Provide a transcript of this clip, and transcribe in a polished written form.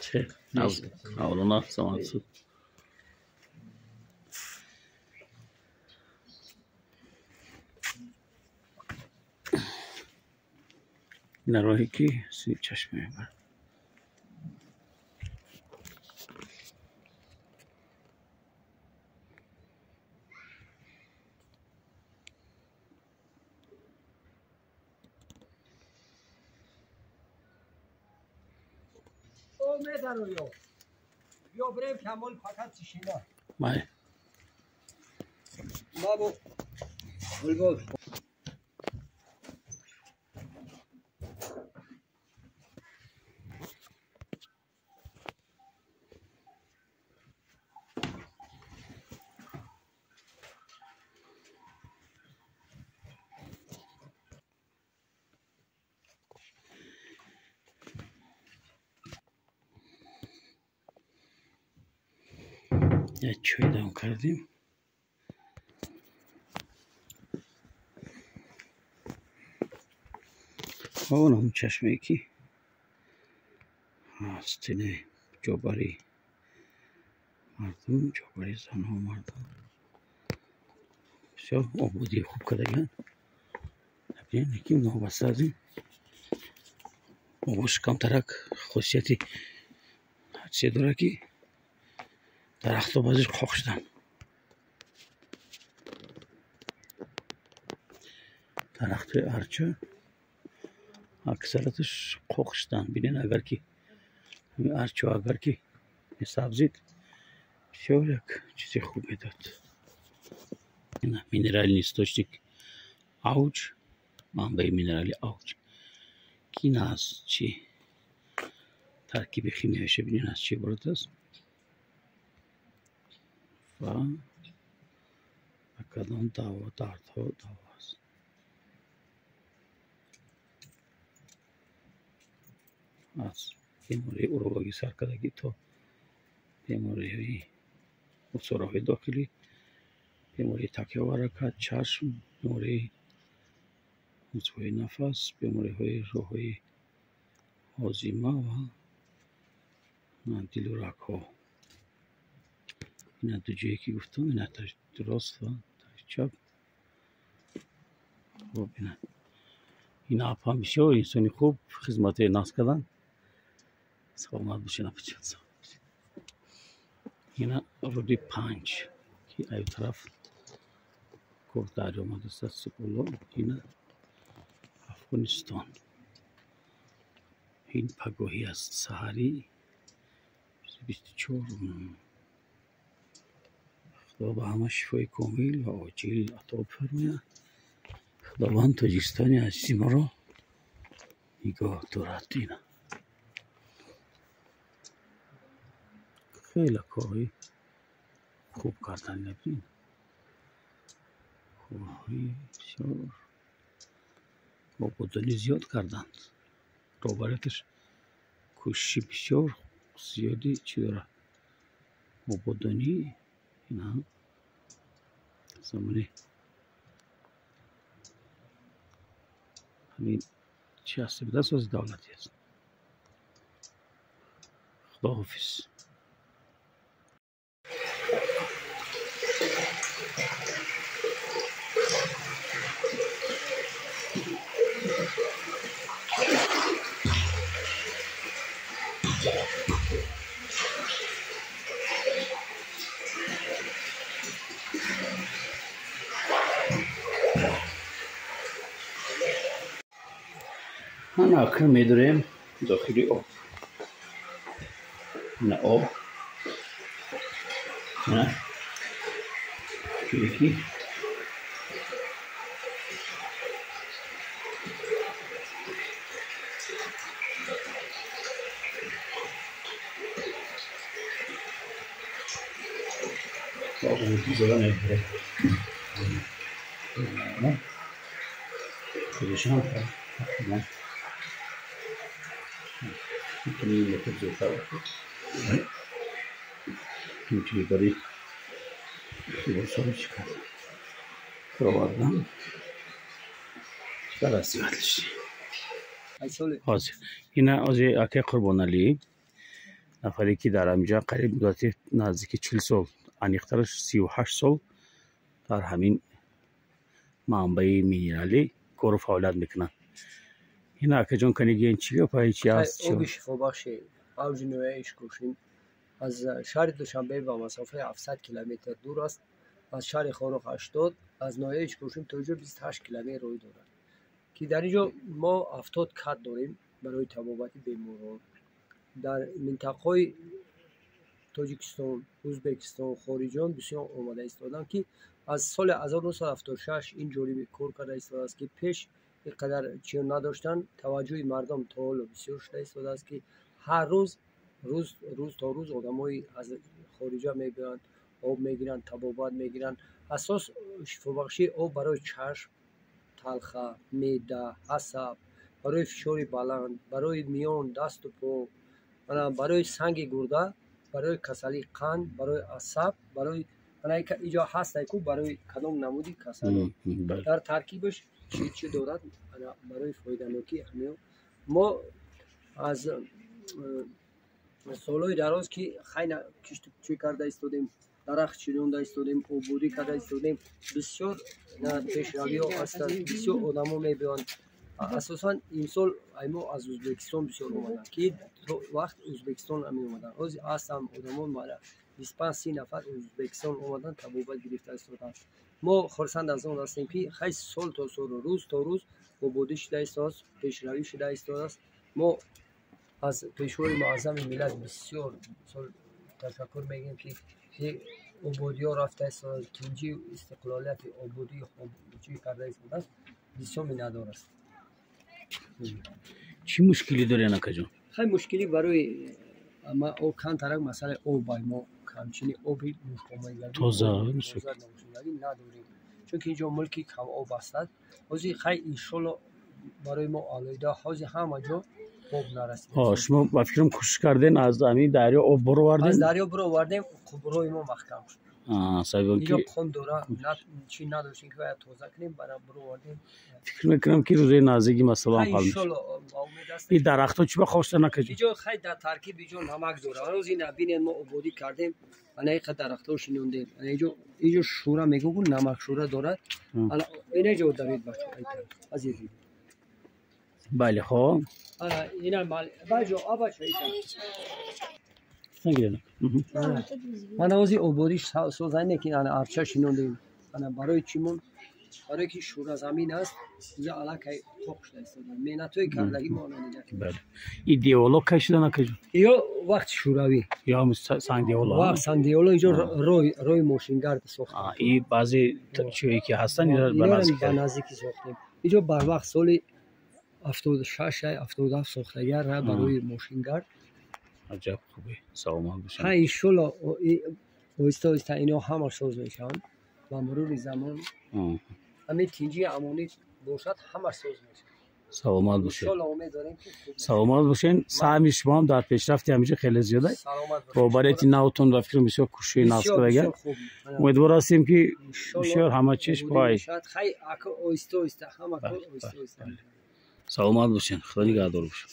Че, авлона саматсу. Ина роҳе ки сӯи чашма мебарад. یا بریم کمال فقط چشینا. بله. بابا. بلبل. Як чой дам кардем. Он чашмае ки ҳастине ҷобари мардум, ҷобари занҳо, мардум. Бисёр ободии хуб кардагианд. Бибинед, ки новобаста аз ин обош камтарак хосияти чизе дорад, ки дарахтҳо баъзеш қоқ шуданд. Дарахтҳои арча аксарияташ қоқ шуданд. Бинед, агар ки ҳамин арчо агар ки месабзид, бисёр як чизи хуб медод. Минеральный источник авҷ, манбаи минерали авҷ, ки ин аз чи таркиби химиявиша бинед, аз чи иборат аст ва ба кадом дардҳо даво аст. Аз бемории урологӣ саркардагӣ то бемориҳои усораҳои дохилӣ, бемории такёваракат, чашм, бемории узвҳои нафас, бемориҳои роҳҳои ҳозима ва дилу рагҳо. Ина ду ҷое ки гуфтам, ина тарафи рост ва тарафи чап. Хуб, ина апам бисёр инсони хуб, хизматҳои нағз карданд. Саломат бошед, апаҷон. Ина руди Панҷ, ки аю тараф кӯҳ дарё омадааст боло. Ина Афғонистон. Ин пагоҳӣ аст, саҳарӣ 24. Худо ба ҳама шифои комил ва оҷил ато бифармояд. Худованд Тоҷикистони азизи моро нигоҳ дорад. Ина хеле корҳои хуб кардан, бибин, корҳои бисёр ободонӣ зиёд карданд. Роҳбарияташ кӯшиши бисёр зиёди чӣ дорад? Ободонӣ. Ина замони ҳамин чи ҳаст, будаст, ози давлатӣ аст. Худоҳофиз. Ана акнун медурем дохили об. Ина об. Ина ҷое ки обгӯшӣ зада мебурем. Худашам тақрибан ним метр зиёдтар бошад. Инчунин барои либосҳоро чӣ кардам? Фуровардан. Чӣ қадар зиёд лишний. Ҳозир ина ҳозир акай Қурбоналӣ, нафаре ки дар ҳаминҷа қариб муддати наздики 40 сол, аниқтараш 38 сол дар ҳамин манбаи минералӣ кору фаъолият мекунанд. Ина акаҷон, каниген чӣ гапа, чи аст? Оби шифобахши авҷи ноҳияи Ишкошим аз шаҳри Душанбе ба масофаи 700 километр дур аст, аз шаҳри Хоруғ 80, аз ноҳияи Ишкошим то инҷо 28 километр роҳ дорад, ки дар инҷо мо 70 кат дорем барои табобати беморон. Дар минтақаҳои Тоҷикистон, Ӯзбекистон, хориҷиён бисёр омада истоданд, ки аз соли 1976 ин ҷониби кор карда истодааст, ки пеш ин қадар чиё надоштанд. Таваҷҷӯҳи мардум то ҳоло бисёр шуда истодааст, ки ҳар рӯз рӯз то рӯз одамои аз хориҷа мебиёянд, об мегиранд, табобат мегиранд. Асос шифобахшии об барои чашм, талха, меъда, асаб, барои фишори баланд, барои миён, дасту по, барои санги гурда, барои касалии қанд, барои асаб, барои иҷо ҳастайку барои кадом намуди касалӣ дар таркибаш чӣ чӣ дорад, барои фоиданокии ҳамиё. Мо аз солҳои дароз ки хайна киштучӣ карда истодем, дарахт шинонда истодем, ободӣ карда истодем, бисёр пешравиҳо ҳастанд, бисёр одамо мебиёянд. Асосан имсол мо аз Ӯзбекистон бисёр омаданд, ки то вақт Ӯзбекистон намеомаданд. Ҳозир ҳастанд одамон, 25-30 нафар Ӯзбекистон омаданд, табобат гирифта истоданд. Мо хурсанд аз он ҳастем, ки хай сол то сол, рӯз то рӯз ободӣ шуда истодааст, пешравӣ шуда истодааст. Мо аз Пешвои Муаззами миллат бисёр ташаккур мегӯем, ки ободиҳо рафта истодааст, тинҷию истиқлолияти ободии чӣ карда истодааст, бисёр миннатдор аст. Чӣ мушкилӣ доред, акаҷон? Хай мушкилӣ барои камтарак масъалаи об, мо камчини оби тоза надорем, чунки инҷо мулки камоб ҳастад. Ҳозир хай иншолло барои мо алоҳида ҳозир ҳама ҷо об нарасид. Шумо ба фикрам кӯшиш кардем, аз ҳамин дарё об баровардем? Аз дарё баровардем, қубурҳои мо маҳкам шуд. Инҷо қум дора, чӣ надоштем, ки бояд тоза кунем, баровардем. Фикр мекунам, ки рӯзои наздики масъалаам ҳал мешавад. Ин дарахтҳо чӣ ба хостан, акаҷон? Инҷо хай дар таркиб инҷо намак дора. Ҳозир ина бинед, мо ободӣ кардем, ана ин қадар дарахтҳо шинондем. Ана инҷо шӯра мегӯгу, намак шӯра дорад. Ина ҷо даред, бачо, азиз. Бале, хоб. Ина баҷо, абачо. Ман ҳозир ободӣ созане, ки ана арча шинондем. Ана барои чӣ мон? Барои ки шӯразамин аст, инҷо аллакай тоқ шуда истода. Меҳнатҳои кардагӣ мо ана дида. Бале. Ин деволо кай шудан, акаҷон? Ё вақти шӯравӣ. Ё сангдеволо? Вақт сангдеволо инҷо роҳи мошингард сохтем. И баъзе чиҳое ки ҳастанд, инро ба наздикӣ сохтем. Инҷо барвақт соли 76, 77 сохтагиар барои мошингард. Аҷаб хубе, саломат бошед. Ха иншолло оҳиста оҳиста ино ҳама соз мешаванд ба мурури замон. Ҳамин тинҷии амонӣ бошад, ҳама соз мешавад. Саломат бошед. Иншолло умед дорем, ки саломат бошед. Саҳми шумо ҳам дар пешрафти ҳаминҷо хеле зиёд аст. Роҳбарияти навтон ба фикрам бисёр кӯшиши нағз кардагианд. Умедвор ҳастем, ки бисёр ҳама чиз бой. Хай оҳиста оҳиста ҳама кор оҳиста оҳиста. Саломат бошед, Худо нигаҳдор бошад.